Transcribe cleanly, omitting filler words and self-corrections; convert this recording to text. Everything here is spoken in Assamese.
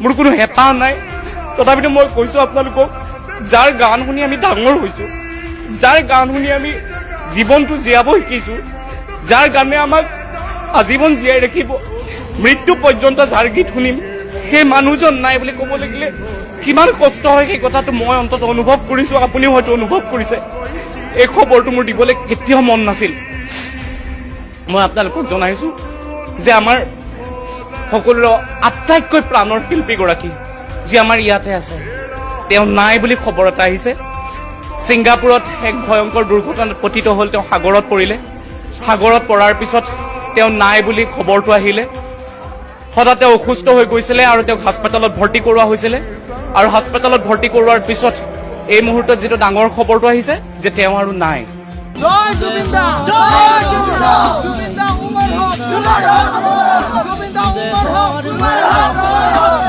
মোৰ কোনো হেঁপাহ নাই। তথাপিতো মই কৈছোঁ আপোনালোকক, যাৰ গান শুনি আমি ডাঙৰ হৈছোঁ, যাৰ গান শুনি আমি জীৱনটো জীয়াব শিকিছোঁ, যাৰ গানে আমাক আজীৱন জীয়াই ৰাখিব, মৃত্যু পৰ্যন্ত যাৰ গীত শুনিম, সেই মানুহজন নাই বুলি ক'ব লাগিলে কিমান কষ্ট হয়, সেই কথাটো মই অন্তত অনুভৱ কৰিছোঁ। আপুনিও হয়তো অনুভৱ কৰিছে। এই খবৰটো মোৰ দিবলৈ কেতিয়াও মন নাছিল। মই আপোনালোকক জনাইছোঁ যে আমাৰ সকলোৰে আটাইতকৈ প্ৰাণৰ শিল্পীগৰাকী, যি আমাৰ ইয়াতে আছে, তেওঁ নাই বুলি খবৰ এটা আহিছে। ছিংগাপুৰত এক ভয়ংকৰ দুৰ্ঘটনাত পতিত হ'ল তেওঁ। সাগৰত পৰিলে। সাগৰত পৰাৰ পিছত তেওঁ নাই বুলি খবৰটো আহিলে। হঠাৎ তেওঁ অসুস্থ হৈ গৈছিলে আৰু তেওঁক হাস্পতালত ভৰ্তি কৰোৱা হৈছিলে। আৰু হাস্পতালত ভৰ্তি কৰোৱাৰ পিছত এই মুহূৰ্তত যিটো ডাঙৰ খবৰটো আহিছে যে তেওঁ আৰু নাই। জয় জুবিন দা, জয় জুবিন দা। জুবিন দা অমৰ হওক, জুবিন দা অমৰ হওক, জুবিন দা অমৰ হওক।